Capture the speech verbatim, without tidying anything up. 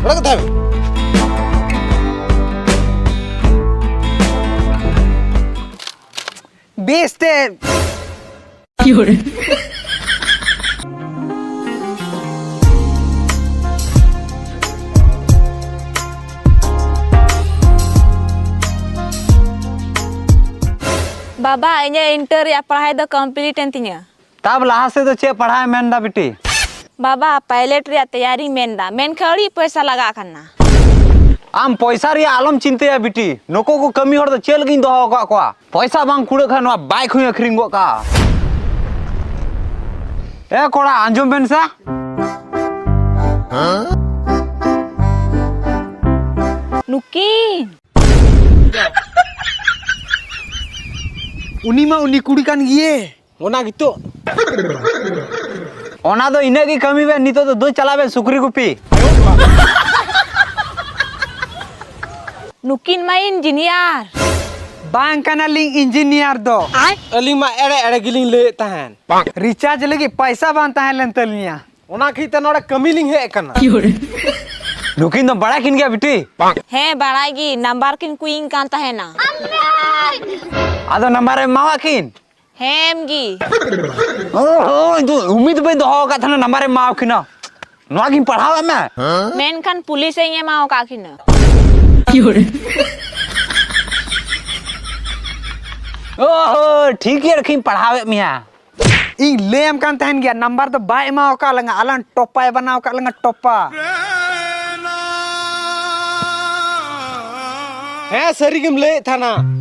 ᱚᱲᱟᱜ ᱠᱟᱛᱷᱟ ᱵᱮᱥ ᱛᱮ᱾ ᱵᱟᱵᱟ, ᱤᱧᱟᱹᱜ ᱤᱱᱴᱟᱨ ᱨᱮᱭᱟᱜ ᱯᱟᱲᱦᱟᱭ ᱫᱚ ᱠᱚᱢᱯᱞᱤᱴ ᱮᱱ ᱛᱤᱧᱟᱹ᱾ ᱛᱟᱵ ᱞᱟᱦᱟ ᱥᱮᱫ ᱫᱚ ᱪᱮᱫ ᱯᱟᱲᱦᱟᱣ ᱮᱢ ᱢᱮᱱ ᱮᱫᱟ ᱵᱤᱴᱤ? ᱵᱟᱵᱟ, ᱯᱟᱭᱞᱚᱴ ᱨᱮᱭᱟᱜ ᱛᱮᱭᱟᱨᱤᱧ ᱢᱮᱱ ᱮᱫᱟ, ᱢᱮᱱᱠᱷᱟᱱ ᱟᱹᱰᱤ ᱯᱚᱭᱥᱟ ᱞᱟᱜᱟᱜ ᱠᱟᱱᱟ᱾ ᱟᱢ ᱯᱚᱭᱥᱟ ᱨᱮᱭᱟᱜ ᱟᱞᱚᱢ ᱪᱤᱱᱛᱟᱹᱭᱟ ᱵᱤᱴᱤ, ᱱᱩᱠᱩ ᱠᱚ ᱠᱟᱹᱢᱤ ᱦᱚᱲ ᱫᱚ ᱪᱮᱫ ᱞᱟᱹᱜᱤᱫ ᱤᱧ ᱫᱚᱦᱚ ᱟᱠᱟᱫ ᱠᱚᱣᱟ? ᱯᱚᱭᱥᱟ ᱵᱟᱝ ᱠᱩᱲᱟᱹᱜ ᱠᱷᱟᱱ ᱱᱚᱣᱟ ᱵᱟᱭᱤᱠ ᱦᱚᱸᱧ ᱟᱹᱠᱷᱨᱤᱧ ᱜᱚᱫ ᱠᱟᱜᱼᱟ᱾ ᱮ ᱠᱚᱲᱟ, ᱟᱸᱡᱚᱢ ᱵᱮᱱ ᱥᱮ᱾ ᱱᱩᱠᱤᱱ᱾ ᱩᱱᱤ ᱢᱟ ᱩᱱᱤ ᱠᱩᱲᱤ ᱠᱟᱱ ᱜᱮᱭᱮ᱾ ᱚᱱᱟ ᱜᱮᱛᱚ᱾ ᱚᱱᱟ ᱫᱚ ᱤᱱᱟᱹᱜ ᱜᱮ ᱠᱟᱹᱢᱤ ᱵᱮᱱ, ᱱᱤᱛᱚᱜ ᱫᱚ ᱫᱩ ᱪᱟᱞᱟᱜ ᱵᱮᱱ ᱥᱩᱠᱨᱤ ᱜᱩᱯᱤ᱾ ᱱᱩᱠᱤᱱ ᱢᱟ ᱤᱧᱡᱤᱱᱤᱭᱟᱨ᱾ ᱵᱟᱝ ᱠᱟᱱᱟᱞᱤᱧ ᱤᱧᱡᱤᱱᱤᱭᱟᱨ ᱫᱚ᱾ ᱟᱹᱞᱤᱧ ᱢᱟ ᱮᱲᱮ ᱮᱲᱮ ᱜᱮᱞᱤᱧ ᱞᱟᱹᱭᱮᱫ ᱛᱟᱦᱮᱱ᱾ ᱨᱤᱪᱟᱨᱡᱽ ᱞᱟᱹᱜᱤᱫ ᱯᱟᱭᱥᱟ ᱵᱟᱝ ᱛᱟᱦᱮᱸ ᱞᱮᱱ ᱛᱟᱹᱞᱤᱧᱟ᱾ ᱚᱱᱟ ᱠᱷᱟᱹᱛᱤᱨ ᱛᱮ ᱱᱚᱰᱮ ᱠᱟᱹᱢᱤ ᱞᱤᱧ ᱦᱮᱡ ᱟᱠᱟᱱᱟ᱾ ᱱᱩᱠᱤᱱ ᱫᱚ ᱵᱟᱲᱟᱭ ᱠᱤᱱ ᱜᱮᱭᱟ ᱵᱤᱴᱤ? ᱦᱮᱸ, ᱵᱟᱲᱟᱭ ᱜᱮ, ᱱᱟᱢᱵᱟᱨ ᱠᱤᱱ ᱠᱩᱭᱤᱧ ᱠᱟᱱ ᱛᱟᱦᱮᱱᱟ᱾ ᱟᱫᱚ ᱱᱟᱢᱵᱟᱨ ᱮᱢ ᱮᱢᱟᱣᱟᱫ ᱠᱤᱱ? ᱦᱮᱸ, ᱮᱢ ᱜᱮ᱾ ᱚ ᱦᱚ, ᱤᱧ ᱫᱚ ᱩᱢᱤᱫ ᱵᱟᱹᱧ ᱫᱚᱦᱚ ᱟᱠᱟᱫ ᱛᱟᱦᱮᱱᱟ ᱱᱟᱢᱵᱟᱨ ᱮᱢ ᱮᱢᱟᱣᱟᱫ ᱠᱤᱱᱟ᱾ ᱱᱚᱣᱟ ᱜᱤᱧ ᱯᱟᱲᱦᱟᱣᱮᱫ ᱢᱮ᱾ ᱢᱮᱱᱠᱷᱟᱱ ᱯᱩᱞᱤᱥ ᱤᱧ ᱮᱢᱟᱣ ᱟᱠᱟᱫ ᱠᱤᱱᱟ᱾ ᱚ ᱦᱚ, ᱴᱷᱤᱠ ᱜᱮᱭᱟ, ᱨᱟᱹᱠᱷᱤᱧ ᱯᱟᱲᱦᱟᱣᱮᱫ ᱢᱮᱭᱟ᱾ ᱤᱧ ᱞᱟᱹᱭᱟᱢ ᱠᱟᱱ ᱛᱟᱦᱮᱱ ᱜᱮᱭᱟ, ᱱᱟᱢᱵᱟᱨ ᱫᱚ ᱵᱟᱭ ᱮᱢᱟᱣ ᱟᱠᱟᱫ ᱞᱟᱝᱟ, ᱟᱞᱟᱝ ᱴᱚᱯᱟᱭ ᱵᱮᱱᱟᱣ ᱟᱠᱟᱫ ᱞᱟᱝᱟ, ᱴᱚᱯᱟ᱾ ᱦᱮᱸ, ᱥᱟᱹᱨᱤ ᱜᱮᱢ ᱞᱟᱹᱭᱮᱫ ᱛᱟᱦᱮᱱᱟ᱾